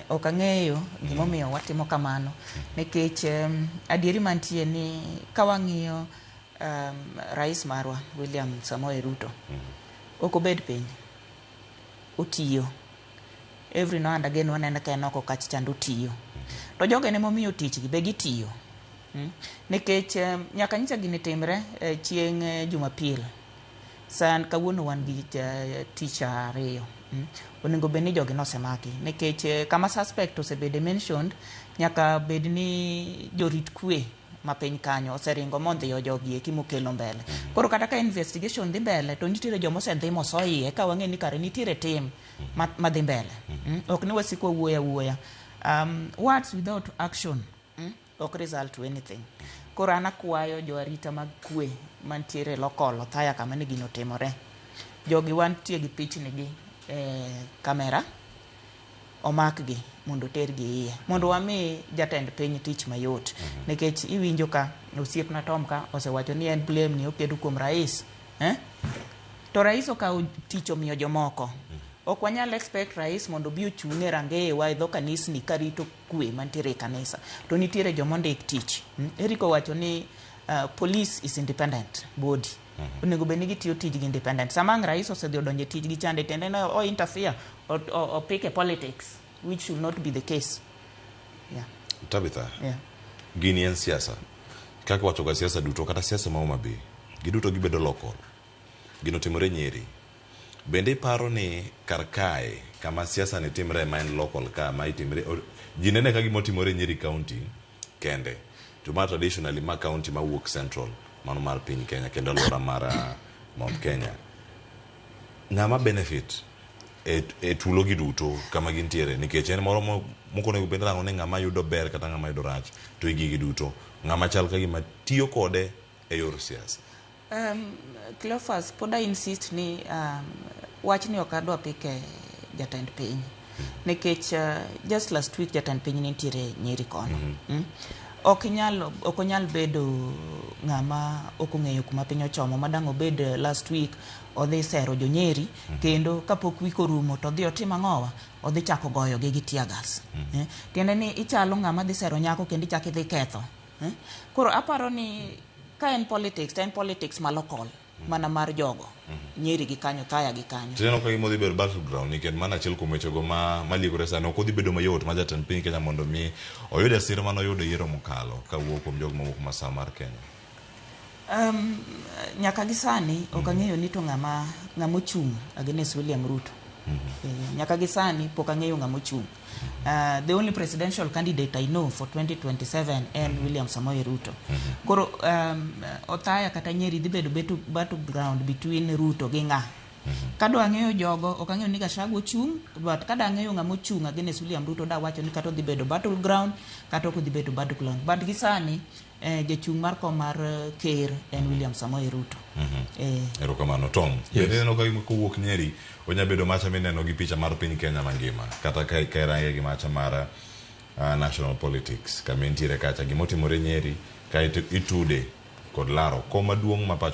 Ok ang'eyo gimomiyo watimo kamano nikech adieri mantie ni ka wang'iyo rais marwa William Samoei Ruto ok obed piny, otiyo every now and again. Waneno ka en oko kacha chande otiyo, to jogene momiyo tich gi be gitiyo, Nikech nyaka nyicha gini timre chieng' Jumapil, san kawuono wan gi tich ariyo, Onego bed ni jogi nosemaki nikech kama suspect osebede mentioned, nyaka bed ni jorit kwe ma piny kanyo oseringo mondhiyo jogi eki mokelo mbele. Koro kata ka investigation dhi mbele, to nitiere joma osedhi moso iye ka wang'e ni kare nitiere tim madhi mbele. Ok ni wasiko wuoyo awuoya. Words without action ok result to anything. Koro an akwayo jo arita mag kwe mantiere local Othaya kama ne gino otimore. Jogi wantie gi pichni gi e kamera, omakgi mondo otergi iye mondo wami jatend piny tich mayot, nikech iwinjo ka osiepna Tom ka osewacho ni en blame ni oketo kuom rais, eh? To rais okawo tich omiyo jomoko. Ok wanyal expect rais mondo obi ochung' e rangeyewa e dho kanisni karito kwe mantiere e kanisa to nitiere joma ondik tich. Eric owacho ni police is independent body, onego bed ni gitiyo tijgi independent. Sama ang' rais osedhi odonjo e tijgi chande, tiende ni o interfere, o pick e politics, which should not be the case, yeah. Tabitha, gini en siasa. Kaka wacho ga, siasa duto, kata siasa ma Homa Bay, giduto gibedo local. Gino timore Nyeri. Bende iparo ni kar kae kama siasa ni timre ma en local ka ma itimre ji nene ka gima otimore Nyeri County kende, to ma traditionally ma county mawuok central mano mar piny Kenya kendo alwora mar Mount Kenya, ng'ama benefit e tulo gi duto kama gintiere? Nikech en moro mok onego bed rango ni ng'ama yudo ber kata ng'ama yudo rach, to e gigi duto ng'ama chal ka gima tiyo kode e yor siasa. Cleophas, pod I insist ni wachni ok adwa pike jatend piny nikech just last week jatend piny nitiere Nyeri kono. Ok onyal bedo ng'ama ok ong'eyo kuma piny ochomo madang' obed last week odhi sero jo Nyeri kendo kapok week orumo to odhi otim ang'owa, odhi chako goyogi gi tear gas. Eh? Tiende ni ichalo ng'ama dhi sero nyako kendo ichako idhi ketho. Eh? Koro aparo ni ka en politics, to en politics ma local mana mar jogo Nyeri gi kanyo, Thaya gi kanyo. Tineno ka gima odhi bedo battleground nikech mano achiel kuom wechego ma maliekore sani. Ok odhi bedo mayot ma jatend piny Kenya mondo mi oyud sir manoyudo e yiero mokalo kawuok kuom jogo mawuok masawa mar Kenya. Nyaka gi sani ok ang'eyo ni to ng'ama ochung' against William Ruto. Nyaka gi sani pok ang'eyo ng'ama ochung'. The only presidential candidate I know for 2027 en William Samoei Ruto. Koro Othaya kata Nyeri dhi bedo battleground between Ruto gi ng'a. Kadwa ng'eyo jogo, ok ang'eyo ni Gachagua ochung', but kada ang'eyo ng'ama ochung' against William Ruto, dawacho ni kata odhi bedo battleground kata ok odhi bedo battleground. But gi sani jachung' mar kom mar ker en William Samoei Ruto. Erokamano, Tom. Yes. Bende ineno ka gima kowuok Nyeri onya bedo macha mineno gi picha mar piny Kenya mangima kata ka irange gi macha mar national politics kama entiere kacha, gimotimore Nyeri kaeto itude kod laro kom maduong' ma pacho.